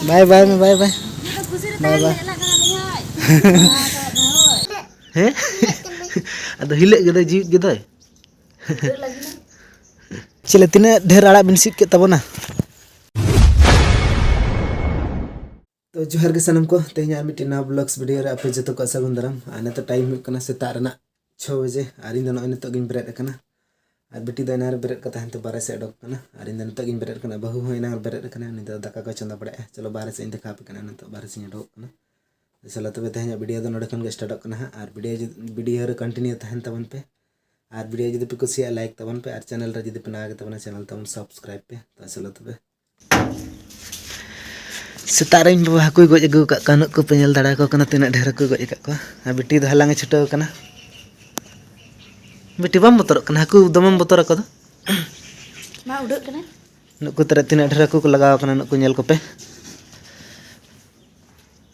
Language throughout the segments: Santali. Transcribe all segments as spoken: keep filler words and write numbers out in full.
ᱵᱟᱭ ᱵᱟᱭ ᱢᱮ, ᱵᱟᱭ ᱵᱟᱭ᱾ ᱵᱟᱭ ᱵᱟᱭ᱾ ᱦᱮᱸ? ᱟᱫᱚ ᱦᱤᱞᱟᱹᱜ ᱜᱮᱫᱚᱭ, ᱡᱤᱣᱤᱫ ᱜᱮᱫᱚᱭ᱾ ᱪᱮᱞᱮ, ᱛᱤᱱᱟᱹᱜ ᱰᱷᱮᱨ ᱟᱲᱟᱜ ᱵᱤᱱ ᱥᱤᱫ ᱠᱮᱫ ᱛᱟᱵᱚᱱᱟ? ᱛᱚ ᱡᱚᱦᱟᱨ ᱜᱮ ᱥᱟᱱᱟᱢ ᱠᱚ, ᱛᱮᱦᱮᱧ ᱟᱨ ᱢᱤᱫᱴᱮᱱ ᱱᱟᱣᱟ vlogs video ᱨᱮ ᱟᱯᱮ ᱡᱚᱛᱚ ᱠᱚ ᱥᱟᱹᱜᱩᱱ ᱫᱟᱨᱟᱢ᱾ ᱟᱨ ᱱᱤᱛᱚᱜ time ᱦᱩᱭᱩᱜ ᱠᱟᱱᱟ ᱥᱮᱛᱟᱜ ᱨᱮᱱᱟᱜ ᱪᱷᱚ ᱵᱟᱡᱮ, ᱟᱨ ᱤᱧ ᱫᱚ ᱱᱚᱜᱼᱚᱭ ᱱᱤᱛᱚᱜ ᱜᱤᱧ ᱵᱮᱨᱮᱫ ᱟᱠᱟᱱᱟ᱾ ᱟᱨ ᱵᱤᱴᱤ ᱫᱚ ᱮᱱᱟᱝ ᱨᱮ ᱵᱮᱨᱮᱫ ᱠᱟᱛᱮ ᱦᱟᱱᱛᱮ ᱵᱟᱨᱦᱮ ᱥᱮᱫ ᱚᱰᱚᱠ ᱟᱠᱟᱱᱟ, ᱟᱨ ᱤᱧ ᱫᱚ ᱱᱤᱛᱚᱜ ᱜᱤᱧ ᱵᱮᱨᱮᱫ ᱟᱠᱟᱱᱟ᱾ ᱵᱟᱹᱦᱩ ᱦᱚᱸ ᱮᱱᱟᱝ ᱨᱮ ᱵᱮᱨᱮᱫ ᱟᱠᱟᱱᱟ, ᱩᱱᱤ ᱫᱚ ᱫᱟᱠᱟ ᱠᱚᱭ ᱪᱚᱸᱫᱟ ᱵᱟᱲᱟᱭᱮᱫᱼᱟ᱾ ᱪᱚᱞᱚ ᱵᱟᱨᱦᱮ ᱥᱮᱫ ᱤᱧ ᱫᱮᱠᱷᱟᱣ ᱟᱯᱮ ᱠᱟᱱᱟ, ᱱᱤᱛᱚᱜ ᱵᱟᱨᱦᱮ ᱥᱮᱫ ᱤᱧ ᱚᱰᱚᱠᱚᱜ ᱠᱟᱱᱟ᱾ ᱪᱚᱞᱚ ᱛᱚᱵᱮ ᱛᱮᱦᱮᱧᱟᱜ video ᱫᱚ ᱱᱚᱰᱮ ᱠᱷᱚᱱ ᱜᱮ startᱚᱜ ᱠᱟᱱᱟ ᱦᱟᱸᱜ, ᱟᱨ video ᱡᱩᱫᱤ, video ᱨᱮ continue ᱛᱟᱦᱮᱱ ᱛᱟᱵᱚᱱ ᱯᱮ᱾ ᱟᱨ video ᱡᱩᱫᱤ ᱯᱮ ᱠᱩᱥᱤᱭᱟᱜᱼᱟ, like ᱛᱟᱵᱚᱱ ᱯᱮ, ᱟᱨ channel ᱨᱮ ᱡᱩᱫᱤ ᱯᱮ ᱱᱟᱣᱟ ᱜᱮ ᱛᱟᱵᱚᱱᱟ, channel ᱛᱟᱵᱚᱱ subscribe ᱯᱮ᱾ ᱛᱚ ᱪᱚᱞᱚ ᱛᱚᱵᱮ᱾ ᱥᱮᱛᱟᱜ ᱨᱮ ᱤᱧ ᱵᱟᱵᱟ ᱦᱟᱹᱠᱩᱭ ᱜᱚᱡ ᱟᱹᱜᱩ ᱟᱠᱟᱫ ᱠᱚᱣᱟ, ᱱᱩᱠᱩ ᱯᱮ ᱧᱮᱞ ᱫᱟᱲᱮᱭᱟᱠᱚ ᱠᱟᱱᱟ ᱛᱤᱱᱟᱹᱜ ᱰᱷᱮᱨ ᱦᱟᱹᱠᱩᱭ ᱜᱚᱡ ᱟᱠᱟᱫ ᱠᱚᱣᱟ᱾ ᱟᱨ ᱵᱤᱴᱤ ᱫᱚ ᱦᱟᱞᱟᱝ ᱮ ᱪᱷᱩᱴᱟᱹᱣ ᱟᱠᱟᱱᱟ᱾ ᱵᱤᱴᱤ, ᱵᱟᱢ ᱵᱚᱛᱚᱨᱚᱜ ᱠᱟᱱᱟ? ᱦᱟᱹᱠᱩ ᱫᱚᱢᱮᱢ ᱵᱚᱛᱚᱨ ᱟᱠᱚ ᱫᱚ᱾ ᱢᱟ ᱩᱰᱟᱹᱜ ᱠᱟᱱᱟᱭ᱾ ᱱᱩᱠᱩ ᱛᱟᱨᱟ ᱛᱤᱱᱟᱹᱜ ᱰᱷᱮᱨ ᱦᱟᱹᱠᱩ ᱠᱚ ᱞᱟᱜᱟᱣ ᱟᱠᱟᱱᱟ, ᱱᱩᱠᱩ ᱧᱮᱞ ᱠᱚᱯᱮ᱾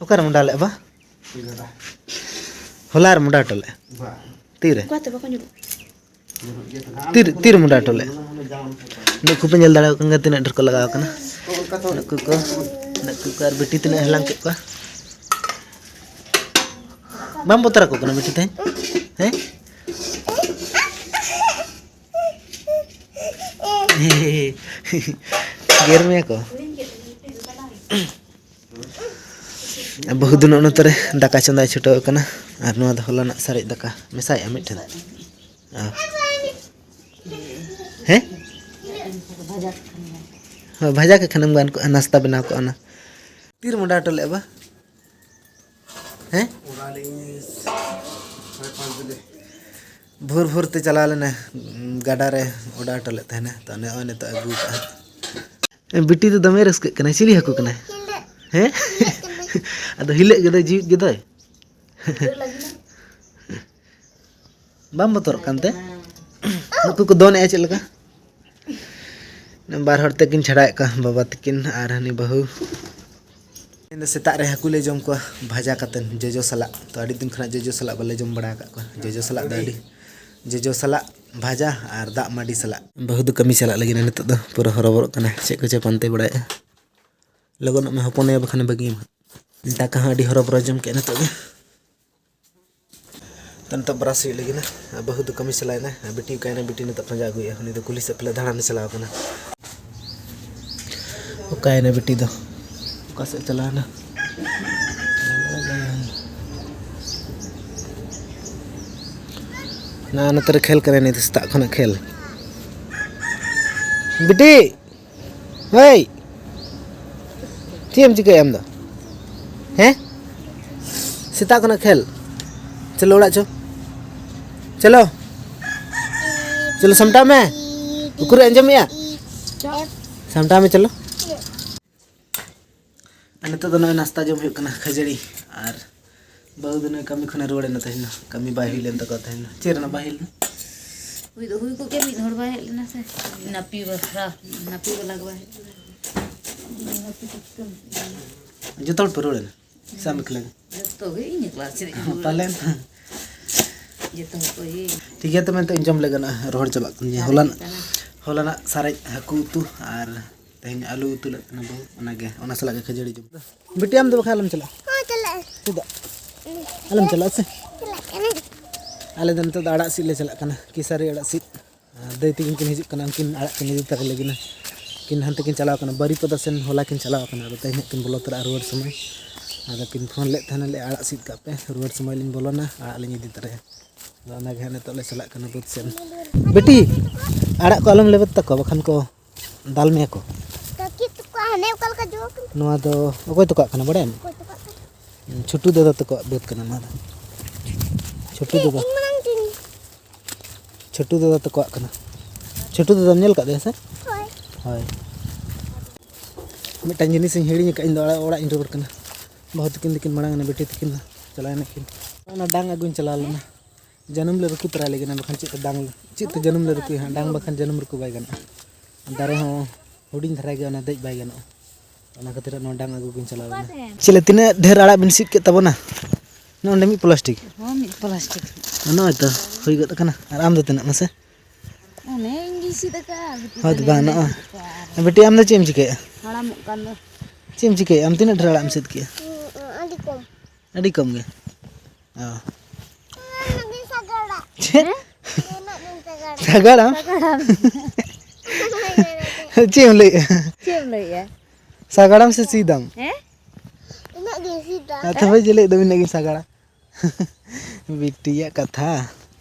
ᱚᱠᱟᱨᱮ ᱢᱚᱰᱟ ᱞᱮᱫ ᱵᱟ? ᱦᱚᱞᱟ ᱨᱮ ᱢᱚᱰᱟ ᱦᱚᱴᱚ ᱞᱮᱫ᱾ ᱛᱤᱨᱮ? ᱚᱠᱟᱛᱮ ᱵᱟᱠᱚ ᱧᱩᱨᱩᱜ? ᱛᱤᱨ-, ᱛᱤᱨ ᱢᱚᱰᱟ ᱦᱚᱴᱚ ᱞᱮᱫ᱾ ᱱᱩᱠᱩ ᱯᱮ ᱧᱮᱞ ᱫᱟᱲᱮᱭᱟᱠᱚ ᱠᱟᱱ ᱜᱮᱭᱟ ᱛᱤᱱᱟᱹᱜ ᱰᱷᱮᱨ ᱠᱚ ᱞᱟᱜᱟᱣ ᱟᱠᱟᱱᱟ᱾ ᱱᱩᱠᱩ ᱠᱚ, ᱱᱩᱠᱩ ᱠᱚ ᱟᱨ ᱵᱤᱴᱤ ᱛᱤᱱᱟᱹᱜ ᱦᱟᱞᱟᱝ ᱠᱮᱫ ᱠᱚᱣᱟ᱾ ᱵᱟᱢ ᱵᱚᱛᱚᱨ ᱟᱠᱚ ᱠᱟᱱᱟ ᱵᱤᱴᱤ ᱛᱮ? ᱦᱮᱸ? ᱜᱮᱨ ᱢᱮᱭᱟ ᱠᱚ᱾ ᱵᱟᱹᱦᱩ ᱫᱚ ᱱᱚᱜᱼᱚ ᱱᱚᱛᱮ ᱨᱮ ᱫᱟᱠᱟ ᱪᱚᱸᱫᱟᱭ ᱪᱷᱩᱴᱟᱹᱣ ᱟᱠᱟᱱᱟ᱾ ᱟᱨ ᱱᱚᱣᱟ ᱫᱚ ᱦᱚᱞᱟᱱᱟᱜ ᱥᱟᱨᱮᱡ ᱫᱟᱠᱟ ᱢᱮᱥᱟᱭᱮᱫᱼᱟ ᱢᱤᱫ ᱴᱷᱮᱱ᱾ ᱚ᱾ ᱦᱮᱸ? ᱦᱳᱭ, ᱵᱷᱟᱡᱟ ᱠᱮᱫ ᱠᱷᱟᱱᱮᱢ ᱜᱟᱱ ᱠᱚᱜᱼᱟ, ᱱᱟᱥᱛᱟ ᱵᱮᱱᱟᱣ ᱠᱚᱜᱼᱟ ᱚᱱᱟ᱾ ᱛᱤᱨ ᱢᱚᱰᱟ ᱦᱚᱴᱚ ᱞᱮᱫᱼᱟ ᱵᱟ? ᱦᱮᱸ? ᱵᱷᱳᱨ ᱵᱷᱳᱨ ᱛᱮ ᱪᱟᱞᱟᱣ ᱞᱮᱱᱟ, ᱩᱸ, ᱜᱟᱰᱟ ᱨᱮ ᱚᱰᱟᱣ ᱦᱚᱴᱚ ᱞᱮᱫ ᱛᱟᱦᱮᱱᱟ, ᱛᱚ ᱱᱚᱜᱼᱚᱭ ᱱᱤᱛᱚᱜ ᱟᱹᱜᱩ ᱠᱟᱜᱼᱟ᱾ ᱵᱤᱴᱤ ᱫᱚ ᱫᱚᱢᱮ ᱨᱟᱹᱥᱠᱟᱹᱜ ᱠᱟᱱᱟᱭ᱾ ᱪᱤᱞᱤ ᱦᱟᱹᱠᱩ ᱠᱟᱱᱟᱭ? ᱦᱮᱸ? ᱟᱫᱚ ᱦᱤᱞᱟᱹᱜ ᱜᱮᱫᱚᱭ, ᱡᱤᱣᱤᱫ ᱜᱮᱫᱚᱭ᱾ ᱵᱟᱢ ᱵᱚᱛᱚᱨᱚᱜ ᱠᱟᱱᱛᱮ? ᱱᱩᱠᱩ ᱠᱚ ᱫᱚᱱᱮᱜᱼᱟ ᱪᱮᱫ ᱞᱮᱠᱟ? ᱵᱟᱨ ᱦᱚᱲ ᱛᱮᱠᱤᱱ ᱪᱷᱟᱲᱟᱣᱮᱫ ᱠᱚᱣᱟ, ᱵᱟᱵᱟ ᱛᱟᱹᱠᱤᱱ ᱟᱨ ᱦᱟᱹᱱᱤ ᱵᱟᱹᱦᱩ᱾ ᱛᱮᱦᱮᱧ ᱫᱚ ᱥᱮᱛᱟᱜ ᱨᱮ ᱦᱟᱹᱠᱩ ᱞᱮ ᱡᱚᱢ ᱠᱚᱣᱟ ᱵᱷᱟᱡᱟ ᱠᱟᱛᱮᱱ, ᱡᱚᱡᱚ ᱥᱟᱞᱟᱜ᱾ ᱛᱚ, ᱟᱹᱰᱤ ᱫᱤᱱ ᱠᱷᱚᱱᱟᱜ ᱡᱚᱡᱚ ᱥᱟᱞᱟᱜ ᱵᱟᱞᱮ ᱡᱚᱢ ᱵᱟᱲᱟ ᱟᱠᱟᱫ ᱠᱚᱣᱟ᱾ ᱡᱚᱡᱚ ᱥᱟᱞᱟᱜ ᱫᱚ ᱟᱹᱰᱤ, ᱡᱚᱡᱚ ᱥᱟᱞᱟᱜ ᱵᱷᱟᱡᱟ ᱟᱨ ᱫᱟᱜ ᱢᱟᱹᱰᱤ ᱥᱟᱞᱟᱜ᱾ ᱵᱟᱹᱦᱩ ᱫᱚ ᱠᱟᱹᱢᱤ ᱪᱟᱞᱟᱜ ᱞᱟᱹᱜᱤᱫ ᱱᱤᱛᱚᱜ ᱫᱚ ᱯᱩᱨᱟᱹ ᱦᱚᱨᱚᱵᱚᱨᱚᱜ ᱠᱟᱱᱟ, ᱪᱮᱫ ᱠᱚᱪᱚᱭ ᱯᱟᱱᱛᱮ ᱵᱟᱲᱟᱭᱮᱫᱼᱟ᱾ ᱞᱚᱜᱚᱱᱚᱜ ᱢᱮ ᱦᱚᱯᱚᱱ ᱟᱭᱳ, ᱵᱟᱠᱷᱟᱱᱮ ᱵᱟᱹᱜᱤᱭᱟᱢᱟ᱾ ᱫᱟᱠᱟ ᱦᱚᱸ ᱟᱹᱰᱤ ᱦᱚᱨᱚᱵᱚᱨᱚ ᱡᱚᱢ ᱠᱮᱫ ᱱᱤᱛᱚᱜ ᱜᱮ᱾ ᱛᱚ, ᱱᱤᱛᱚᱜ ᱵᱨᱟᱥ ᱦᱩᱭᱩᱜ ᱞᱟᱹᱜᱤᱫ ᱱᱟ᱾ ᱟᱨ ᱵᱟᱹᱦᱩ ᱫᱚ ᱠᱟᱹᱢᱤ ᱪᱟᱞᱟᱣ ᱮᱱᱟ᱾ ᱟᱨ ᱵᱤᱴᱤ ᱚᱠᱟᱭᱮᱱᱟ? ᱵᱤᱴᱤ ᱱᱤᱛᱚᱜ ᱯᱟᱸᱡᱟ ᱟᱹᱜᱩᱭᱮᱫᱼᱟ᱾ ᱩᱱᱤ ᱫᱚ ᱠᱩᱞᱦᱤ ᱥᱮᱫ ᱯᱟᱞᱮ ᱫᱟᱬᱟᱱᱮ ᱪᱟᱞᱟᱣ ᱠᱟᱱᱟ᱾ ᱚᱠᱟᱭᱮᱱᱟ ᱵᱤᱴᱤ ᱫᱚ? ᱚᱠᱟ ᱥᱮᱫ ᱪᱟᱞᱟᱣ ᱮᱱᱟ? ᱱᱟ, ᱱᱚᱛᱮ ᱨᱮ ᱠᱷᱮᱞ ᱠᱟᱱᱟᱭ ᱱᱤᱛ ᱥᱮᱛᱟᱜ ᱠᱷᱚᱱᱟᱜ ᱠᱷᱮᱞ᱾ ᱵᱤᱴᱤ! ᱦᱳᱭ! ᱪᱮᱫ ᱮᱢ ᱪᱤᱠᱟᱹᱭᱟ ᱟᱢ ᱫᱚ? ᱦᱮᱸ? ᱥᱮᱛᱟᱜ ᱠᱷᱚᱱᱟᱜ ᱠᱷᱮᱞ᱾ ᱪᱚᱞᱚ ᱚᱲᱟᱜ ᱪᱚ᱾ ᱪᱚᱞᱚ᱾ ᱪᱚᱞᱚ ᱥᱟᱢᱴᱟᱣ ᱢᱮ᱾ ᱩᱠᱩᱨᱮ ᱟᱸᱡᱚᱢᱮᱜᱼᱟ? ᱥᱟᱢᱴᱟᱣ ᱢᱮ ᱪᱚᱞᱚ᱾ ᱟᱨ ᱱᱤᱛᱚᱜ ᱫᱚ ᱱᱚᱜᱼᱚᱭ ᱱᱟᱥᱛᱟ ᱡᱚᱢ ᱦᱩᱭᱩᱜ ᱠᱟᱱᱟ, ᱠᱷᱟᱹᱡᱟᱹᱲᱤ᱾ ᱟᱨ ᱵᱟᱹᱦᱩ ᱫᱚ ᱱᱩᱭ ᱠᱟᱹᱢᱤ ᱠᱷᱚᱱᱮ ᱨᱩᱣᱟᱹᱲ ᱮᱱᱟ ᱛᱮᱦᱮᱧ ᱫᱚ᱾ ᱠᱟᱹᱢᱤ ᱵᱟᱭ ᱦᱩᱭ ᱞᱮᱱ ᱛᱟᱠᱚᱣᱟ ᱛᱮᱦᱮᱧ ᱫᱚ᱾ ᱪᱮᱫ ᱨᱮᱱᱟᱜ ᱵᱟᱭ ᱦᱩᱭ ᱞᱮᱱᱟ? ᱦᱩᱭ ᱫᱚ ᱦᱩᱭ ᱠᱚᱜ ᱜᱮᱭᱟ, ᱢᱤᱫ ᱦᱚᱲ ᱵᱟᱭ ᱦᱮᱡ ᱞᱮᱱᱟ ᱥᱮ, ᱱᱟᱯᱤ ᱵᱟᱠᱷᱨᱟ, ᱱᱟᱯᱤ ᱵᱟᱞᱟ ᱜᱮ ᱵᱟᱭ ᱦᱮᱡ ᱞᱮᱱᱟ᱾ ᱡᱚᱛᱚ ᱦᱚᱲ ᱯᱮ ᱨᱩᱣᱟᱹᱲ ᱮᱱᱟ? ᱥᱮ ᱟᱢ ᱮᱠᱞᱟ ᱜᱮ? ᱡᱚᱛᱚ ᱜᱮ, ᱤᱧ ᱮᱠᱞᱟ ᱪᱮᱫ ᱤᱧ ᱨᱩᱣᱟᱹᱲ ᱯᱟᱞᱮᱱ᱾ ᱮᱱᱟ? ᱡᱚᱛᱚ ᱦᱚᱲ ᱠᱚ ᱤᱭᱟᱹ᱾ ᱴᱷᱤᱠ ᱜᱮᱭᱟ, ᱛᱚᱵᱮ ᱱᱤᱛᱚᱜ ᱤᱧ ᱡᱚᱢ ᱞᱮᱜᱮ ᱱᱟᱜ, ᱨᱚᱦᱚᱲ ᱪᱟᱵᱟᱜ ᱠᱟᱱ ᱜᱮᱭᱟ᱾ ᱦᱚᱞᱟᱱᱟᱜ, ᱦᱚᱞᱟᱱᱟᱜ ᱥᱟᱨᱮᱡ ᱦᱟᱹᱠᱩ ᱩᱛᱩ ᱟᱨ ᱛᱮᱦᱮᱧ ᱟᱹᱞᱩ ᱩᱛᱩ ᱞᱮᱫ ᱛᱟᱦᱮᱱᱟ ᱵᱟᱹᱦᱩ, ᱚᱱᱟᱜᱮ, ᱚᱱᱟ ᱥᱟᱞᱟᱜ ᱜᱮ ᱠᱷᱟᱹᱡᱟᱹᱲᱤ ᱡᱚᱢ᱾ ᱵᱤᱴᱤ, ᱟᱢ ᱫᱚ ᱵᱟᱠᱷᱟᱡ ᱟᱞᱚᱢ ᱪᱟᱞᱟᱜᱼᱟ? ᱦᱚᱸ, ᱪᱟᱞᱟᱜ ᱟᱹᱧ᱾ ᱪᱮᱫᱟᱜ? ᱟᱞᱚᱢ ᱪᱟᱞᱟᱜᱼᱟ ᱥᱮ? ᱪᱟᱞᱟᱜ ᱠᱟᱹᱱᱟᱹᱧ᱾ ᱟᱞᱮ ᱫᱚ ᱱᱤᱛᱚᱜ ᱫᱚ ᱟᱲᱟᱜ ᱥᱤᱫ ᱞᱮ ᱪᱟᱞᱟᱜ ᱠᱟᱱᱟ, ᱠᱮᱥᱟᱨᱤ ᱟᱲᱟᱜ ᱥᱤᱫ᱾ ᱟᱨ ᱫᱟᱹᱭ ᱛᱟᱹᱠᱤᱱ ᱠᱤᱱ ᱦᱤᱡᱩᱜ ᱠᱟᱱᱟ, ᱩᱱᱠᱤᱱ ᱟᱲᱟᱜ ᱠᱤᱱ ᱤᱫᱤ ᱛᱟᱨᱟ ᱞᱟᱹᱜᱤᱫ ᱱᱟ᱾ ᱩᱱᱠᱤᱱ ᱦᱟᱱᱛᱮ ᱠᱤᱱ ᱪᱟᱞᱟᱣ ᱠᱟᱱᱟ, ᱵᱟᱹᱨᱤᱯᱟᱫᱟ ᱥᱮᱱ ᱦᱚᱞᱟ ᱠᱤᱱ ᱪᱟᱞᱟᱣ ᱠᱟᱱᱟ᱾ ᱟᱫᱚ ᱛᱮᱦᱮᱧ ᱦᱟᱸᱜ ᱠᱤᱱ ᱵᱚᱞᱚ ᱛᱚᱨᱟᱜᱼᱟ ᱨᱩᱣᱟᱹᱲ ᱥᱚᱢᱚᱭ᱾ ᱟᱫᱚ ᱠᱤᱱ ᱯᱷᱳᱱ ᱞᱮᱫ ᱛᱟᱦᱮᱱᱟ, ᱞᱮ ᱟᱲᱟᱜ ᱥᱤᱫ ᱠᱟᱜ ᱯᱮ, ᱨᱩᱣᱟᱹᱲ ᱥᱚᱢᱚᱭ ᱞᱤᱧ ᱵᱚᱞᱚᱱᱟ, ᱟᱲᱟᱜ ᱞᱤᱧ ᱤᱫᱤ ᱛᱟᱨᱟᱭᱟ᱾ ᱟᱫᱚ ᱚᱱᱟᱜᱮ ᱦᱟᱸᱜ ᱱᱤᱛᱚᱜ ᱞᱮ ᱪᱟᱞᱟᱜ ᱠᱟᱱᱟ ᱵᱟᱹᱫᱽ ᱥᱮᱱ᱾ ᱵᱤᱴᱤ, ᱟᱲᱟᱜ ᱠᱚ ᱟᱞᱚᱢ ᱞᱮᱵᱮᱫ ᱛᱟᱠᱚᱣᱟ, ᱵᱟᱠᱷᱟᱱ ᱠᱚ ᱫᱟᱞ ᱢᱮᱭᱟ ᱠᱚ᱾ ᱠᱟᱹᱠᱤ ᱛᱟᱠᱚ ᱦᱟᱱᱮ ᱚᱠᱟ ᱞᱮᱠᱟ ᱡᱚ ᱠᱟᱱᱟ᱾ ᱱᱚᱣᱟ ᱫᱚ ᱚᱠᱚᱭ ᱛᱟᱠᱚᱣᱟᱜ ᱠᱟᱱᱟ ᱵᱟᱲᱟᱭᱟᱢ? ᱚᱠᱚᱭ ᱛᱟᱠᱚᱣᱟᱜ ᱠᱟᱱᱟ? ᱪᱷᱩᱴᱩ ᱫᱟᱫᱟ ᱛᱟᱠᱚᱣᱟᱜ ᱵᱟᱹᱫᱽ ᱠᱟᱱᱟ ᱱᱚᱣᱟ ᱫᱚ᱾ ᱪᱷᱩᱴᱩ ᱫᱟᱫᱟ᱾ ᱤᱧ ᱢᱟᱲᱟᱝ ᱛᱤᱧ᱾ ᱪᱷᱳᱴᱩ ᱫᱟᱫᱟ ᱛᱟᱠᱚᱣᱟᱜ ᱠᱟᱱᱟ᱾ ᱪᱷᱳᱴᱩ ᱫᱟᱫᱟᱢ ᱧᱮᱞ ᱠᱟᱫᱮᱭᱟ ᱥᱮ? ᱦᱳᱭ᱾ ᱦᱳᱭ᱾ ᱢᱤᱫᱴᱟᱝ ᱡᱤᱱᱤᱥ ᱤᱧ ᱦᱤᱲᱤᱧ ᱟᱠᱟᱫ, ᱤᱧ ᱫᱚ ᱚᱲᱟᱜ, ᱚᱲᱟᱜ ᱤᱧ ᱨᱩᱣᱟᱹᱲ ᱠᱟᱱᱟ᱾ ᱵᱟᱹᱦᱩ ᱛᱟᱹᱠᱤᱱ ᱫᱚᱠᱤᱱ ᱢᱟᱲᱟᱝ ᱮᱱᱟ, ᱵᱤᱴᱤ ᱛᱟᱹᱠᱤᱱ ᱫᱚ ᱪᱟᱞᱟᱣ ᱮᱱᱟ ᱠᱤᱱ᱾ ᱚᱱᱟ ᱰᱟᱝ ᱟᱹᱜᱩᱧ ᱪᱟᱞᱟᱣ ᱞᱮᱱᱟ᱾ ᱡᱟᱹᱱᱩᱢ ᱞᱮ ᱨᱩᱠᱩ ᱛᱚᱨᱟ ᱞᱮᱜᱮ ᱱᱟ, ᱵᱟᱠᱷᱟᱱ ᱪᱮᱫ ᱛᱮ ᱰᱟᱝ ᱞᱮ, ᱪᱮᱫ ᱛᱮ ᱡᱟᱹᱱᱩᱢ ᱞᱮ ᱨᱩᱠᱩᱭᱟ ᱦᱟᱸᱜ, ᱰᱟᱝ ᱵᱟᱠᱷᱟᱱ ᱡᱟᱹᱱᱩᱢ ᱨᱩᱠᱩ ᱵᱟᱭ ᱜᱟᱱᱚᱜᱼᱟ᱾ ᱫᱟᱨᱮ ᱦᱚᱸ ᱦᱩᱰᱤᱧ ᱫᱷᱟᱨᱟ ᱜᱮᱭᱟ, ᱚᱱᱟ ᱫᱮᱡ ᱵᱟᱭ ᱜᱟᱱᱚᱜᱼᱟ᱾ ᱚᱱᱟ ᱠᱷᱟᱹᱛᱤᱨ ᱱᱚᱣᱟ ᱰᱟᱝ ᱟᱹᱜᱩ ᱜᱤᱧ ᱪᱟᱞᱟᱣ ᱞᱮᱱᱟ᱾ ᱪᱮᱫ ᱞᱮ, ᱛᱤᱱᱟᱹᱜ ᱰᱷᱮᱨ ᱟᱲᱟᱜ ᱵᱤᱱ ᱥᱤᱫ ᱠᱮᱫ ᱛᱟᱵᱚᱱᱟ? ᱱᱚᱜᱼᱚ ᱱᱚᱰᱮ ᱢᱤᱫ ᱯᱞᱟᱥᱴᱤᱠ᱾ ᱦᱚᱸ, ᱢᱤᱫ ᱯᱞᱟᱥᱴᱤᱠ᱾ ᱱᱚᱜᱼᱚᱭ ᱛᱚ ᱦᱩᱭ ᱜᱚᱫ ᱟᱠᱟᱱᱟ᱾ ᱟᱨ ᱟᱢ ᱫᱚ ᱛᱤᱱᱟᱹᱜ ᱢᱟᱥᱮ? ᱚᱱᱮ ᱤᱧ ᱜᱤᱧ ᱥᱤᱫ ᱟᱠᱟᱫᱼᱟ, ᱵᱤᱴᱤ ᱦᱳᱭ, ᱛᱟᱹᱞᱤᱧ ᱵᱟᱝ, ᱜᱮ ᱱᱚᱜᱼᱚᱭ᱾ ᱥᱤᱫ ᱟᱠᱟᱫᱼᱟ ᱟᱨ ᱵᱤᱴᱤ, ᱟᱢ ᱫᱚ ᱪᱮᱫ ᱮᱢ ᱪᱤᱠᱟᱹᱭᱮᱫᱼᱟ? ᱦᱟᱲᱟᱢᱚᱜ ᱠᱟᱱ ᱫᱚ᱾ ᱪᱮᱫ ᱮᱢ ᱪᱤᱠᱟᱹᱭᱮᱫᱼᱟ ᱟᱢ? ᱛᱤᱱᱟᱹᱜ ᱰᱷᱮᱨ ᱟᱲᱟᱜ ᱮᱢ ᱥᱤᱫ ᱠᱮᱜᱼᱟ? ᱦᱩᱸ, ᱟᱹᱰᱤ ᱠᱚᱢ᱾ ᱟᱹᱰᱤ ᱠᱚᱢ ᱜᱮ? ᱚ᱾ ᱩᱱᱟᱹᱜ ᱜᱤᱧ ᱥᱟᱜᱟᱲᱟ᱾ ᱪᱮᱫ? ᱩᱱᱟᱹᱜ ᱜᱤᱧ ᱥᱟᱜᱟᱲᱟ᱾ ᱥᱟᱜᱟᱲᱟᱢ? ᱥᱟᱜᱟᱲᱟᱢ᱾ ᱪᱮᱫ ᱮᱢ ᱞᱟᱹᱭᱮᱫᱼᱟ? ᱪᱮᱫ ᱮᱢ ᱞᱟᱹᱭᱮᱫᱼᱟ? ᱥᱟᱜᱟᱲᱟᱢ ᱥᱮ ᱥᱤᱫᱟᱢ? ᱦᱮᱸ? ᱩᱱᱟᱹᱜ ᱜᱤᱧ ᱥᱤᱫᱟ᱾ ᱟᱨ ᱛᱚᱵᱮ ᱪᱮᱫ ᱞᱟᱹᱭᱮᱫ ᱫᱚ ᱤᱱᱟᱹᱜ ᱜᱤᱧ ᱥᱟᱜᱟᱲᱟ? ᱵᱤᱴᱤᱭᱟᱜ ᱠᱟᱛᱷᱟ᱾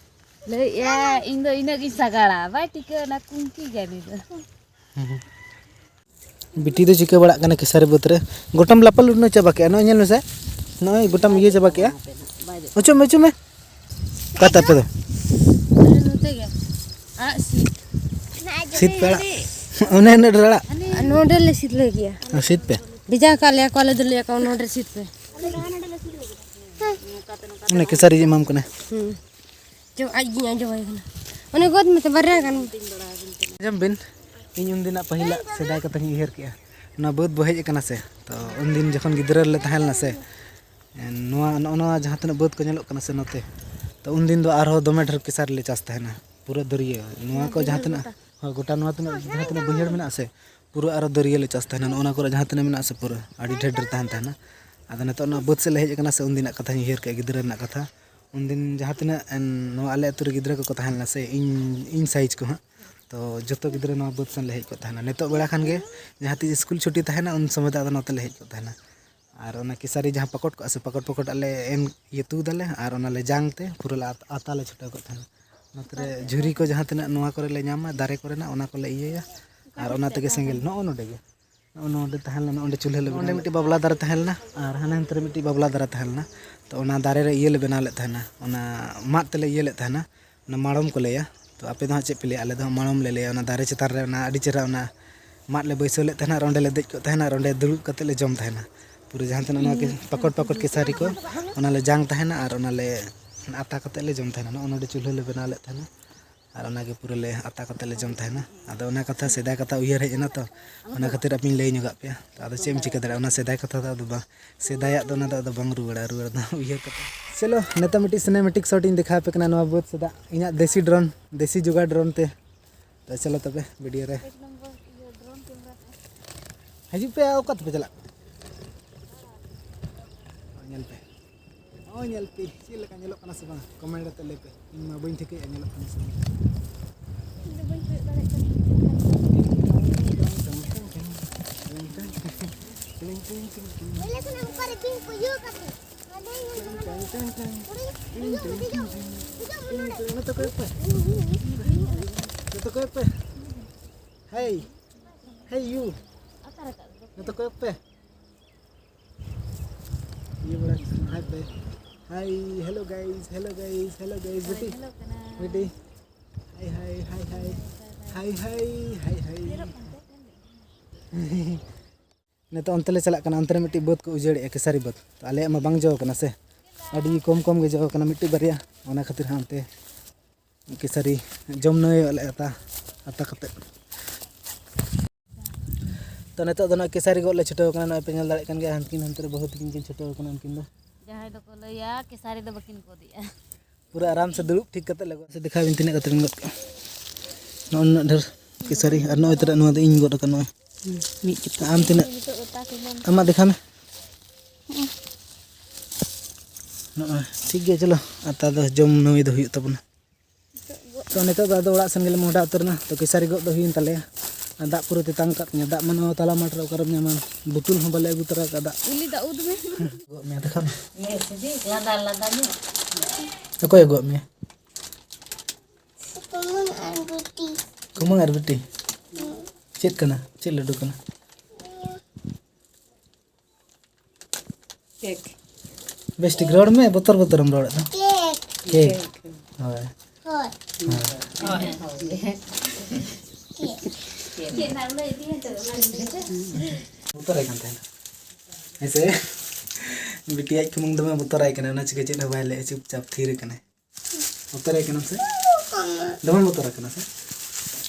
ᱞᱟᱹᱭᱮᱫᱼᱟ, ᱤᱧ ᱫᱚ ᱤᱱᱟᱹᱜ ᱜᱤᱧ ᱥᱟᱜᱟᱲᱟ᱾ ᱵᱟᱭ ᱴᱷᱤᱠᱟᱹ ᱚᱱᱟ ᱠᱩᱝᱠᱤ ᱜᱮ ᱩᱱᱤ ᱫᱚ᱾ ᱵᱤᱴᱤ ᱫᱚ ᱪᱤᱠᱟᱹ ᱵᱟᱲᱟᱜ ᱠᱟᱱᱟ ᱠᱮᱥᱟᱨᱤ ᱵᱟᱹᱫᱽ ᱨᱮ? ᱜᱚᱴᱟᱢ ᱞᱟᱯᱟᱞ ᱩᱰᱱᱟᱹ ᱪᱟᱵᱟ ᱠᱮᱜᱼᱟ᱾ ᱱᱚᱜᱼᱚᱭ ᱧᱮᱞ ᱢᱮᱥᱮ, ᱱᱚᱜᱼᱚᱭ ᱜᱚᱴᱟᱢ ᱤᱭᱟᱹ ᱪᱟᱵᱟ ᱠᱮᱜᱼᱟ᱾ ᱚᱪᱚᱜ ᱢᱮ, ᱚᱪᱚᱜ ᱢᱮ᱾ ᱚᱠᱟ ᱛᱟᱯᱮ ᱫᱚ? ᱟᱞᱮ ᱱᱚᱛᱮ ᱜᱮ᱾ ᱟᱲᱟᱜ ᱥᱤᱫ᱾ ᱥᱤᱫ ᱯᱮ ᱟᱲᱟᱜ? ᱚᱱᱮ ᱩᱱᱟᱹᱜ ᱰᱷᱮᱨ ᱟᱲᱟᱜ? ᱟᱨ ᱱᱚᱰᱮ ᱞᱮ ᱥᱤᱫ ᱞᱮ ᱜᱮᱭᱟ᱾ ᱟᱨ ᱥᱤᱫ ᱯᱮ? ᱵᱷᱮᱡᱟ ᱠᱟᱜ ᱞᱮᱭᱟ ᱠᱚ, ᱟᱞᱮ ᱫᱚ ᱞᱟᱹᱭ ᱟᱠᱚ ᱱᱚᱰᱮ ᱥᱤᱫ ᱯᱮ᱾ ᱚᱱᱮ ᱠᱮᱥᱟᱨᱤ ᱮᱢᱟᱢ ᱠᱟᱱᱟ᱾ ᱦᱩᱸ᱾ ᱪᱚ, ᱟᱡ ᱜᱤᱧ ᱟᱸᱡᱚᱢᱟᱭ ᱠᱟᱱᱟ᱾ ᱚᱱᱮ ᱜᱚᱫ ᱢᱮᱥᱮ, ᱵᱟᱨᱭᱟ ᱜᱟᱱ᱾ ᱟᱸᱡᱚᱢ ᱵᱤᱱ, ᱤᱧ ᱩᱱᱫᱤᱱᱟᱜ ᱯᱟᱹᱦᱤᱞᱟᱜ ᱥᱮᱫᱟᱭ ᱠᱟᱛᱷᱟᱧ ᱩᱭᱦᱟᱹᱨ ᱠᱮᱜᱼᱟ᱾ ᱱᱚᱣᱟ ᱵᱟᱹᱫᱽ ᱵᱚ ᱦᱮᱡ ᱟᱠᱟᱱᱟ ᱥᱮ, ᱛᱚ ᱩᱱᱫᱤᱱ ᱡᱚᱠᱷᱚᱱ ᱜᱤᱫᱽᱨᱟᱹ ᱨᱮᱞᱮ ᱛᱟᱦᱮᱸ ᱞᱮᱱᱟ ᱥᱮ, ᱱᱚᱣᱟ, ᱱᱚᱜᱼᱚ ᱱᱚᱣᱟ ᱡᱟᱦᱟᱸ ᱛᱤᱱᱟᱹᱜ ᱵᱟᱹᱫᱽ ᱠᱚ ᱧᱮᱞᱚᱜ ᱠᱟᱱᱟ ᱥᱮ ᱱᱚᱛᱮ, ᱛᱚ ᱩᱱᱫᱤᱱ ᱫᱚ ᱟᱨᱦᱚᱸ ᱫᱚᱢᱮ ᱰᱷᱮᱨ ᱠᱮᱥᱟᱨ ᱞᱮ ᱪᱟᱥ ᱛᱟᱦᱮᱱᱟ, ᱯᱩᱨᱟᱹ ᱫᱟᱹᱨᱭᱟᱹ᱾ ᱱᱚᱣᱟ ᱠᱚ ᱡᱟᱦᱟᱸ ᱛᱤᱱᱟᱹᱜ, ᱦᱳᱭ, ᱜᱚᱴᱟ ᱱᱚᱣᱟ ᱛᱤᱱᱟᱹᱜ, ᱡᱟᱦᱟᱸ ᱛᱤᱱᱟᱹᱜ ᱵᱟᱹᱭᱦᱟᱹᱲ ᱢᱮᱱᱟᱜᱼᱟ ᱥᱮ, ᱯᱩᱨᱟᱹ ᱟᱨᱚ ᱫᱟᱹᱨᱭᱟᱹ ᱞᱮ ᱪᱟᱥ ᱛᱟᱦᱮᱱᱟ᱾ ᱱᱚᱜᱼᱚ ᱱᱚᱣᱟ ᱠᱚᱨᱮ ᱡᱟᱦᱟᱸ ᱛᱤᱱᱟᱹᱜ ᱢᱮᱱᱟᱜᱼᱟ ᱥᱮ, ᱯᱩᱨᱟᱹ ᱟᱹᱰᱤ ᱰᱷᱮᱨ ᱰᱷᱮᱨ ᱛᱟᱦᱮᱱ ᱛᱟᱦᱮᱱᱟ᱾ ᱟᱫᱚ ᱱᱤᱛᱚᱜ ᱱᱚᱣᱟ ᱵᱟᱹᱫᱽ ᱥᱮᱫ ᱞᱮ ᱦᱮᱡ ᱟᱠᱟᱱᱟ ᱥᱮ, ᱩᱱᱫᱤᱱᱟᱜ ᱠᱟᱛᱷᱟᱧ ᱩᱭᱦᱟᱹᱨ ᱠᱮᱜᱼᱟ, ᱜᱤᱫᱽᱨᱟᱹ ᱨᱮᱱᱟᱜ ᱠᱟᱛᱷᱟ᱾ ᱩᱱᱫᱤᱱ ᱡᱟᱦᱟᱸ ᱛᱤᱱᱟᱹᱜ, ᱮᱱ, ᱱᱚᱣᱟ ᱟᱞᱮ ᱟᱹᱛᱩ ᱨᱮ ᱜᱤᱫᱽᱨᱟᱹ ᱠᱚᱠᱚ ᱛᱟᱦᱮᱸ ᱞᱮᱱᱟ ᱥᱮ, ᱤᱧ, ᱤᱧ ᱥᱟᱭᱤᱡᱽ ᱠᱚ ᱦᱟᱸᱜ, ᱛᱚ ᱡᱚᱛᱚ ᱜᱤᱫᱽᱨᱟᱹ ᱱᱚᱣᱟ ᱵᱟᱹᱫᱽ ᱥᱮᱱ ᱞᱮ ᱦᱮᱡ ᱠᱚᱜ ᱛᱟᱦᱮᱱᱟ᱾ ᱱᱤᱛᱚᱜ ᱵᱮᱲᱟ ᱠᱷᱟᱱ ᱜᱮ ᱡᱟᱦᱟᱸ ᱛᱤᱥ ᱥᱠᱩᱞ ᱪᱷᱩᱴᱤ ᱛᱟᱦᱮᱱᱟ, ᱩᱱ ᱥᱚᱢᱚᱭ ᱫᱚ ᱟᱫᱚ ᱱᱚᱛᱮ ᱞᱮ ᱦᱮᱡ ᱠᱚᱜ ᱛᱟᱦᱮᱱᱟ᱾ ᱟᱨ ᱚᱱᱟ ᱠᱮᱥᱟᱨᱤ ᱡᱟᱦᱟᱸ ᱯᱟᱠᱚᱴ ᱠᱚᱜᱼᱟ ᱥᱮ, ᱯᱟᱠᱚᱴ ᱯᱟᱠᱚᱴ ᱟᱞᱮ ᱮᱢ ᱤᱭᱟᱹ ᱛᱩᱫ ᱟᱞᱮ, ᱟᱨ ᱚᱱᱟ ᱞᱮ ᱡᱟᱝ ᱛᱮ ᱯᱩᱨᱟᱹ ᱞᱮ ᱟᱛ-, ᱟᱛᱟ ᱞᱮ ᱪᱷᱩᱴᱟᱹᱣ ᱠᱚᱜ ᱛᱟᱦᱮᱱᱟ᱾ ᱱᱚᱛᱮ ᱨᱮ ᱡᱷᱩᱨᱤ ᱠᱚ ᱡᱟᱦᱟᱸ ᱛᱤᱱᱟᱹᱜ ᱱᱚᱣᱟ ᱠᱚᱨᱮ ᱞᱮ ᱧᱟᱢᱟ, ᱫᱟᱨᱮ ᱠᱚᱨᱮᱱᱟᱜ, ᱚᱱᱟ ᱠᱚᱞᱮ ᱤᱭᱟᱹᱭᱟ᱾ ᱟᱨ ᱚᱱᱟ ᱛᱮᱜᱮ ᱥᱮᱸᱜᱮᱞ, ᱱᱚᱜᱼᱚ ᱱᱚᱰᱮ ᱜᱮ, ᱱᱚᱜᱼᱚ ᱱᱚᱰᱮ ᱛᱟᱦᱮᱸ ᱞᱮᱱᱟ, ᱚᱸᱰᱮ ᱪᱩᱞᱦᱟᱹ ᱞᱮ ᱵᱮᱱᱟᱣ ᱞᱮᱫ᱾ ᱚᱸᱰᱮ ᱢᱤᱫᱴᱤᱡ ᱵᱟᱵᱞᱟ ᱫᱟᱨᱮ ᱛᱟᱦᱮᱸ ᱞᱮᱱᱟ, ᱟᱨ ᱦᱟᱱᱮ ᱦᱟᱱᱛᱮ ᱨᱮ ᱢᱤᱫᱴᱤᱡ ᱵᱟᱵᱞᱟ ᱫᱟᱨᱮ ᱛᱟᱦᱮᱸ ᱞᱮᱱᱟ᱾ ᱛᱚ ᱚᱱᱟ ᱫᱟᱨᱮ ᱨᱮ ᱤᱭᱟᱹ ᱞᱮ ᱵᱮᱱᱟᱣ ᱞᱮᱫ ᱛᱟᱦᱮᱱᱟ, ᱚᱱᱟ ᱢᱟᱫ ᱛᱮᱞᱮ ᱤᱭᱟᱹ ᱞᱮᱫ ᱛᱟᱦᱮᱱᱟ, ᱚᱱᱟ ᱢᱟᱲᱚᱢ ᱠᱚ ᱞᱟᱹᱭᱟ᱾ ᱛᱚ ᱟᱯᱮ ᱫᱚ ᱦᱟᱸᱜ ᱪᱮᱫ ᱯᱮ ᱞᱟᱹᱭᱟ? ᱟᱞᱮ ᱫᱚ ᱦᱟᱸᱜ ᱢᱟᱲᱚᱢ ᱞᱮ ᱞᱟᱹᱭᱟ᱾ ᱚᱱᱟ ᱫᱟᱨᱮ ᱪᱮᱛᱟᱱ ᱨᱮ ᱚᱱᱟ ᱟᱹᱰᱤ ᱪᱮᱦᱨᱟ ᱚᱱᱟ ᱢᱟᱫ ᱞᱮ ᱵᱟᱹᱭᱥᱟᱹᱣ ᱞᱮᱫ ᱛᱟᱦᱮᱱᱟ, ᱟᱨ ᱚᱸᱰᱮ ᱞᱮ ᱫᱮᱡ ᱠᱚᱜ ᱛᱟᱦᱮᱱᱟ, ᱟᱨ ᱚᱸᱰᱮ ᱫᱩᱲᱩᱵ ᱠᱟᱛᱮ ᱞᱮ ᱡᱚᱢ ᱛᱟᱦᱮᱱᱟ᱾ ᱯᱩᱨᱟᱹ ᱡᱟᱦᱟᱸ ᱛᱤᱱᱟᱹᱜ ᱱᱚᱣᱟ ᱠᱮ-, ᱯᱟᱠᱚᱴ ᱯᱟᱠᱚᱴ ᱠᱮᱥᱟᱨᱤ ᱠᱚ, ᱚᱱᱟ ᱞᱮ ᱡᱟᱝ ᱛᱟᱦᱮᱱᱟ, ᱟᱨ ᱚᱱᱟ ᱞᱮ ᱟᱛᱟ ᱠᱟᱛᱮ ᱞᱮ ᱡᱚᱢ ᱛᱟᱦᱮᱱᱟ᱾ ᱱᱚᱜᱼᱚ ᱱᱚᱰᱮ ᱪᱩᱞᱦᱟᱹ ᱞᱮ ᱵᱮᱱᱟᱣ ᱞᱮᱫ ᱛᱟᱦᱮᱱᱟ, ᱟᱨ ᱚᱱᱟ ᱜᱮ ᱯᱩᱨᱟᱹ ᱞᱮ ᱟᱛᱟ ᱠᱟᱛᱮ ᱞᱮ ᱡᱚᱢ ᱛᱟᱦᱮᱱᱟ᱾ ᱟᱫᱚ ᱚᱱᱟ ᱠᱟᱛᱷᱟ, ᱥᱮᱫᱟᱭ ᱠᱟᱛᱷᱟ ᱩᱭᱦᱟᱹᱨ ᱦᱮᱡ ᱮᱱᱟ ᱛᱚ, ᱚᱱᱟ ᱠᱷᱟᱹᱛᱤᱨ ᱟᱯᱮᱧ ᱞᱟᱹᱭ ᱧᱚᱜᱟᱜ ᱯᱮᱭᱟ᱾ ᱛᱚ ᱟᱫᱚ ᱪᱮᱫ ᱮᱢ ᱪᱤᱠᱟᱹ ᱫᱟᱲᱮᱭᱟᱜᱼᱟ, ᱚᱱᱟ ᱥᱮᱫᱟᱭ ᱠᱟᱛᱷᱟ ᱫᱚ ᱟᱫᱚ ᱵᱟᱝ, ᱥᱮᱫᱟᱭᱟᱜ ᱫᱚ ᱚᱱᱟ ᱫᱚ ᱟᱫᱚ ᱵᱟᱝ ᱨᱩᱣᱟᱹᱲᱟ, ᱨᱩᱣᱟᱹᱲ ᱫᱚ ᱩᱭᱦᱟᱹᱨ ᱠᱟᱛᱮ᱾ ᱪᱚᱞᱚ, ᱱᱤᱛᱚᱜ ᱢᱤᱫᱴᱤᱡ cinematic shot ᱤᱧ ᱫᱮᱠᱷᱟᱣ ᱟᱯᱮ ᱠᱟᱱᱟ ᱱᱚᱣᱟ ᱵᱟᱹᱫᱽ ᱥᱮᱫᱟᱜ, ᱤᱧᱟᱹᱜ ᱫᱮᱥᱤ drone, ᱫᱮᱥᱤ ᱡᱚᱜᱟᱲ drone ᱛᱮ᱾ ᱛᱚ ᱪᱚᱞᱚ ᱛᱚᱵᱮ video ᱨᱮ᱾ ᱦᱤᱡᱩᱜ ᱯᱮ, ᱚᱠᱟ ᱛᱮᱯᱮ ᱪᱟᱞᱟᱜ ᱠᱟᱱᱟ? ᱧᱮᱞ ᱯᱮ, ᱱᱚᱜᱼᱚᱭ ᱧᱮᱞ ᱯᱮ, ᱪᱮᱫ ᱞᱮᱠᱟ ᱧᱮᱞᱚᱜ ᱠᱟᱱᱟ ᱥᱮ ᱵᱟᱝ? ᱠᱚᱢᱮᱱᱴ ᱠᱟᱛᱮ ᱞᱟᱹᱭ ᱯᱮ, ᱤᱧ ᱢᱟ ᱵᱟᱹᱧ ᱴᱷᱤᱠᱟᱹᱭᱮᱫᱼᱟ ᱧᱮᱞᱚᱜ ᱠᱟᱱᱟ ᱥᱮ ᱵᱟᱝ᱾ ᱤᱧ ᱫᱚ ᱵᱟᱹᱧ ᱠᱚᱭᱚᱜ ᱫᱟᱲᱮᱭᱟᱜ ᱠᱟᱱᱟ᱾ ᱵᱚᱞᱮ ᱥᱟᱱᱟᱢ ᱚᱠᱟᱨᱮ ᱵᱤᱧ ᱠᱚ ᱤᱭᱟᱹ ᱠᱟᱛᱮ᱾ ᱱᱚᱛᱮ ᱠᱚᱭᱚᱜ ᱯᱮ᱾ ᱱᱚᱛᱮ ᱠᱚᱭᱚᱜ ᱯᱮ᱾ Hey, hey you. ᱱᱚᱛᱮ ᱠᱚᱭᱚᱜ ᱯᱮ᱾ ᱤᱭᱟᱹ ᱵᱟᱲᱟ, hi ᱯᱮ᱾ Hi, hello guys, hello guys, hello guys. ᱵᱤᱴᱤ, ᱵᱤᱴᱤ᱾ Hi, hi, hi, hi. Hi, hi, hi, hi. ᱱᱤᱛᱚᱜ ᱚᱱᱛᱮ ᱞᱮ ᱪᱟᱞᱟᱜ ᱠᱟᱱᱟ, ᱚᱱᱛᱮ ᱨᱮ ᱢᱤᱫᱴᱤᱡ ᱵᱟᱹᱫᱽ ᱠᱚ ᱩᱡᱟᱹᱲᱮᱜᱼᱟ, ᱠᱮᱥᱟᱨᱤ ᱵᱟᱹᱫᱽ᱾ ᱛᱚ ᱟᱞᱮᱭᱟᱜ ᱢᱟ ᱵᱟᱝ ᱡᱚ ᱠᱟᱱᱟ ᱥᱮ, ᱟᱹᱰᱤ ᱠᱚᱢ ᱠᱚᱢ ᱜᱮ ᱡᱚ ᱠᱟᱱᱟ, ᱢᱤᱫᱴᱤᱡ ᱵᱟᱨᱭᱟ᱾ ᱚᱱᱟ ᱠᱷᱟᱹᱛᱤᱨ ᱦᱟᱸᱜ ᱚᱱᱛᱮ ᱠᱮᱥᱟᱨᱤ ᱡᱚᱢ ᱱᱟᱹᱭᱚᱜ ᱞᱮ ᱟᱛᱟ, ᱟᱛᱟ ᱠᱟᱛᱮᱫ᱾ ᱛᱚ ᱱᱤᱛᱚᱜ ᱫᱚ ᱱᱚᱜᱼᱚᱭ ᱠᱮᱥᱟᱨᱤ ᱜᱚᱫ ᱞᱮ ᱪᱷᱩᱴᱟᱹᱣ ᱠᱟᱱᱟ᱾ ᱱᱚᱜᱼᱚᱭ ᱯᱮ ᱧᱮᱞ ᱫᱟᱲᱮᱭᱟᱜ ᱠᱟᱱ ᱜᱮᱭᱟ, ᱦᱟᱱᱠᱤᱱ ᱦᱟᱱᱛᱮ ᱨᱮ ᱵᱟᱹᱦᱩ ᱛᱟᱹᱠᱤᱱ ᱠᱤᱱ ᱪᱷᱩᱴᱟᱹᱣ ᱠᱟᱱᱟ ᱩᱱᱠᱤᱱ ᱫᱚ᱾ ᱡᱟᱦᱟᱸᱭ ᱫᱚᱠᱚ ᱞᱟᱹᱭᱟ ᱠᱮᱥᱟᱨᱤ ᱫᱚ ᱵᱟᱹᱠᱤᱱ ᱜᱚᱫᱮᱜᱼᱟ᱾ ᱯᱩᱨᱟᱹ ᱟᱨᱟᱢ ᱥᱮ ᱫᱩᱲᱩᱵ ᱴᱷᱤᱠ ᱠᱟᱛᱮ ᱞᱮ ᱜᱚᱫ᱾ ᱥᱮ ᱫᱮᱠᱷᱟᱣ ᱵᱤᱱ ᱛᱤᱱᱟᱹᱜ ᱠᱟᱛᱮ ᱵᱤᱱ ᱜᱚᱫ ᱠᱮᱜᱼᱟ᱾ ᱱᱚᱜᱼᱚ ᱱᱩᱱᱟᱹᱜ ᱰᱷᱮᱨ ᱠᱮᱥᱟᱨᱤ, ᱟᱨ ᱱᱚᱜᱼᱚᱭ ᱛᱚᱨᱟ ᱱᱚᱣᱟ ᱫᱚ ᱤᱧ ᱜᱚᱫ ᱟᱠᱟᱫ ᱱᱚᱜᱼᱚᱭ᱾ ᱢᱤᱫ ᱠᱟᱛᱮ᱾ ᱟᱢ ᱛᱤᱱᱟᱹᱜ? ᱟᱢᱟᱜ ᱫᱮᱠᱷᱟᱣ ᱢᱮ᱾ ᱱᱚᱜᱼᱚᱭ ᱴᱷᱤᱠ ᱜᱮᱭᱟ, ᱪᱚᱞᱚ ᱟᱛᱟ ᱫᱚ ᱡᱚᱢ ᱱᱟᱹᱭ ᱫᱚ ᱦᱩᱭᱩᱜ ᱛᱟᱵᱚᱱᱟ᱾ ᱛᱚ ᱱᱤᱛᱚᱜ ᱫᱚ ᱟᱫᱚ ᱚᱲᱟᱜ ᱥᱮᱱ ᱜᱮᱞᱮ ᱢᱚᱦᱰᱟ ᱩᱛᱟᱹᱨ ᱮᱱᱟ᱾ ᱛᱚ ᱠᱮᱥᱟᱨᱤ ᱜᱚᱫ ᱫᱚ ᱦᱩᱭᱮᱱ ᱛᱟᱞᱮᱭᱟ᱾ ᱟᱨ ᱫᱟᱜ ᱯᱩᱨᱟᱹ ᱛᱮᱛᱟᱝ ᱟᱠᱟᱫ ᱞᱤᱧᱟ᱾ ᱫᱟᱜ ᱢᱟ ᱱᱚᱣᱟ ᱛᱟᱞᱟ ᱢᱟᱴᱷ ᱨᱮ ᱚᱠᱟᱨᱮᱢ ᱧᱟᱢᱟ? ᱵᱳᱛᱚᱞ ᱦᱚᱸ ᱵᱟᱞᱮ ᱟᱹᱜᱩ ᱛᱚᱨᱟ ᱟᱠᱟᱫᱟ᱾ ᱩᱞᱤ ᱫᱟᱜ ᱩᱫ ᱢᱮ᱾ ᱜᱚᱫ ᱢᱮ ᱫᱮᱠᱷᱟ ᱢᱮ᱾ ᱞᱟᱫᱟ ᱞᱟᱫᱟ ᱧᱚᱜ᱾ ᱚᱠᱚᱭ ᱜᱚᱫ ᱢᱮᱭᱟ? ᱠᱩᱢᱟᱹᱝ ᱟᱨ ᱵᱤᱴᱤ᱾ ᱠᱩᱢᱟᱹᱝ ᱟᱨ ᱵᱤᱴᱤ? ᱪᱮᱫ ᱠᱟᱱᱟ? ᱪᱮᱫ ᱞᱟᱹᱰᱩ ᱠᱟᱱᱟ? ᱠᱮᱠ᱾ ᱵᱮᱥ ᱴᱷᱤᱠ ᱨᱚᱲ ᱢᱮ, ᱵᱚᱛᱚᱨ ᱵᱚᱛᱚᱨᱮᱢ ᱨᱚᱲᱮᱫ ᱫᱚ᱾ ᱠᱮᱠ᱾ ᱠᱮᱠ᱾ ᱦᱳᱭ᱾ ᱦᱳᱭ᱾ ᱦᱳᱭ᱾ ᱦᱳᱭ᱾ ᱵᱚᱛᱚᱨᱟᱭ ᱠᱟᱱ ᱛᱟᱦᱮᱱᱟ᱾ ᱦᱮᱸ ᱥᱮ? ᱵᱤᱴᱤ ᱟᱡ ᱠᱩᱢᱟᱹᱝ ᱫᱚᱢᱮ ᱵᱚᱛᱚᱨᱟᱭ ᱠᱟᱱᱟ, ᱚᱱᱟ ᱪᱤᱠᱟᱹ ᱪᱮᱫ ᱦᱚᱸ ᱵᱟᱭ ᱞᱟᱹᱭᱮᱫᱼᱟ, ᱪᱩᱯᱪᱟᱯ ᱛᱷᱤᱨ ᱟᱠᱟᱱᱟᱭ᱾ ᱵᱚᱛᱚᱨᱟᱭ ᱠᱟᱱᱟᱢ ᱥᱮ? ᱫᱚᱢᱮᱢ ᱵᱚᱛᱚᱨ ᱟᱠᱟᱱᱟ ᱥᱮ?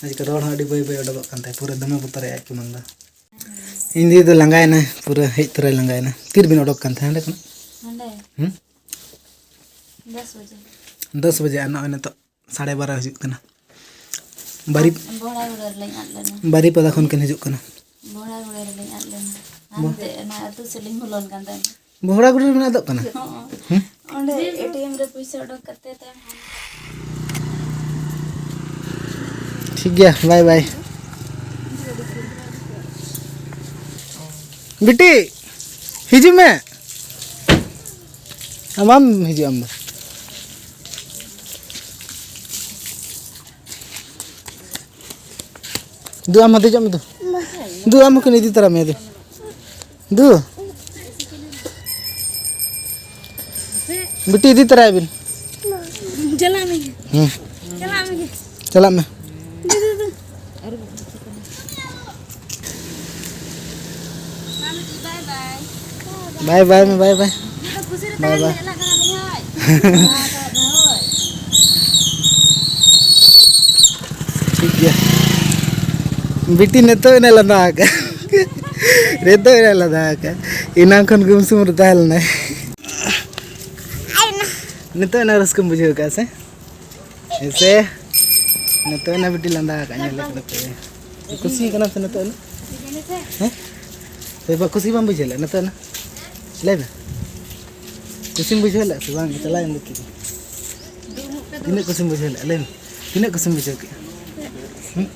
ᱟᱡ ᱨᱚᱲ ᱦᱚᱸ ᱟᱹᱰᱤ ᱵᱟᱹᱭ ᱵᱟᱹᱭ ᱚᱰᱚᱠᱚᱜ ᱠᱟᱱ ᱛᱟᱭᱟ, ᱯᱩᱨᱟᱹ ᱫᱚᱢᱮ ᱵᱚᱛᱚᱨᱟᱭ ᱟᱡ ᱠᱩᱢᱟᱹᱝ ᱫᱚ᱾ ᱤᱧ ᱫᱤᱫᱤ ᱫᱚ ᱞᱟᱸᱜᱟᱭᱮᱱᱟᱭ, ᱯᱩᱨᱟᱹ ᱦᱮᱡ ᱛᱚᱨᱟᱭ ᱞᱟᱸᱜᱟᱭᱮᱱᱟ᱾ ᱛᱤᱨᱮᱵᱤᱱ ᱚᱰᱚᱠ ᱠᱟᱱ ᱛᱟᱦᱮᱸᱫ ᱦᱟᱸᱰᱮ ᱠᱷᱚᱱᱟᱜ? ᱱᱚᱸᱰᱮ᱾ ᱦᱩᱸ? ᱫᱚᱥ ᱵᱟᱡᱮ᱾ ᱫᱚᱥ ᱵᱟᱡᱮ, ᱟᱨ ᱱᱚᱜᱼᱚᱭ ᱱᱤᱛᱚᱜ ᱥᱟᱲᱮ ᱵᱟᱨᱚ ᱦᱤᱡᱩᱜ ᱠᱟᱱᱟ᱾ ᱵᱟᱨᱤᱯ-, ᱵᱚᱦᱲᱟ ᱜᱚᱲᱟ ᱨᱮᱞᱤᱧ ᱟᱫ ᱞᱮᱱᱟ᱾ ᱵᱟᱨᱤᱯᱟᱫᱟ ᱠᱷᱚᱱ ᱠᱤᱱ ᱦᱤᱡᱩᱜ ᱠᱟᱱᱟ᱾ ᱵᱚᱦᱲᱟ ᱜᱚᱲᱟ ᱨᱮᱞᱤᱧ ᱟᱫ ᱞᱮᱱᱟ᱾ ᱵᱚ- ᱦᱟᱱᱛᱮ ᱚᱱᱟ ᱟᱹᱛᱩ ᱥᱮᱫ ᱞᱤᱧ ᱵᱚᱞᱚᱱ ᱠᱟᱱ ᱛᱟᱦᱮᱸᱱᱟ᱾ ᱵᱚᱦᱲᱟ ᱜᱩᱴ ᱨᱮ ᱢᱮᱱᱟᱜ ᱫᱚ ᱠᱟᱱᱟ᱾ ᱦᱚᱸ᱾ ᱦᱩᱸ? ᱚᱸᱰᱮ ᱮᱴᱤᱮᱢ ᱨᱮ ᱯᱚᱭᱥᱟ ᱚᱰᱚᱠ ᱠᱟᱛᱮ ᱛᱟᱭᱚᱢ ᱦᱟᱱᱟ᱾ ᱴᱷᱤᱠ ᱜᱮᱭᱟ, ᱵᱟᱭ ᱵᱟᱭ᱾ ᱵᱤᱴᱤ, ᱦᱤᱡᱩᱜ ᱢᱮ᱾ ᱟᱢ ᱵᱟᱢ ᱦᱤᱡᱩᱜᱼᱟ ᱟᱢ ᱫᱚ᱾ ᱫᱩ, ᱟᱢ ᱦᱚᱸ ᱫᱮᱡᱚᱜ ᱢᱮ ᱫᱩ᱾ ᱫᱩ, ᱟᱢ ᱦᱚᱸ ᱠᱤᱱ ᱤᱫᱤ ᱛᱚᱨᱟ ᱢᱮᱭᱟ ᱫᱩ᱾ ᱫᱩ᱾ ᱵᱤᱴᱤ ᱤᱫᱤ ᱛᱚᱨᱟᱭ ᱵᱤᱱ᱾ ᱪᱟᱞᱟᱜ ᱢᱮ᱾ ᱦᱩᱸ᱾ ᱪᱟᱞᱟᱜ ᱢᱮ᱾ ᱪᱟᱞᱟᱜ ᱢᱮ᱾ ᱫᱩ, ᱫᱩ, ᱫᱩ᱾ ᱵᱟᱭ ᱵᱟᱭ ᱢᱮ, ᱵᱟᱭ ᱵᱟᱭ᱾ ᱵᱟᱭ ᱵᱟᱭ᱾ ᱴᱷᱤᱠ ᱜᱮᱭᱟ᱾ ᱵᱤᱴᱤ ᱱᱤᱛᱚᱜ ᱮᱱᱟ ᱞᱟᱸᱫᱟ ᱟᱠᱟᱫ᱾ ᱱᱤᱛᱚᱜ ᱮᱱᱟ ᱞᱟᱸᱫᱟ ᱟᱠᱟᱫ᱾ ᱮᱱᱟᱝ ᱠᱷᱚᱱ ᱜᱩᱢᱥᱩᱢ ᱨᱮ ᱛᱟᱦᱮᱸ ᱞᱮᱱᱟᱭ᱾ ᱱᱤᱛᱚᱜ ᱮᱱᱟ ᱨᱟᱹᱥᱠᱟᱹᱢ ᱵᱩᱡᱷᱟᱹᱣ ᱠᱟᱜᱼᱟ ᱥᱮ? ᱦᱮᱸ ᱥᱮ? ᱱᱤᱛᱚᱜ ᱮᱱᱟ ᱵᱤᱴᱤ ᱞᱟᱸᱫᱟ ᱟᱠᱟᱫ, ᱧᱮᱞ ᱠᱟᱱᱟ ᱯᱮ᱾ ᱠᱩᱥᱤ ᱠᱟᱱᱟᱢ ᱥᱮ ᱱᱤᱛᱚᱜ ᱮᱱᱟ? ᱦᱮᱸ? ᱥᱮ ᱵᱟ ᱠᱩᱥᱤ ᱵᱟᱢ ᱵᱩᱡᱷᱟᱹᱣ ᱞᱮᱫ ᱱᱤᱛᱚᱜ ᱮᱱᱟ? ᱞᱟᱹᱭ ᱢᱮ᱾ ᱠᱩᱥᱤᱢ ᱵᱩᱡᱷᱟᱹᱣ ᱞᱮᱫ ᱥᱮ ᱵᱟᱝ? ᱪᱟᱞᱟᱣᱮᱱ ᱫᱚ ᱠᱤ? ᱛᱤᱱᱟᱹᱜ ᱠᱩᱥᱤᱢ ᱵᱩᱡᱷᱟᱹᱣ ᱞᱮᱫᱼᱟ? ᱞᱟᱹᱭ ᱢᱮ᱾ ᱛᱤᱱᱟᱹᱜ ᱠᱩᱥᱤᱢ ᱵᱩᱡᱷᱟᱹᱣ ᱠᱮᱫᱼᱟ? ᱦᱩᱸ?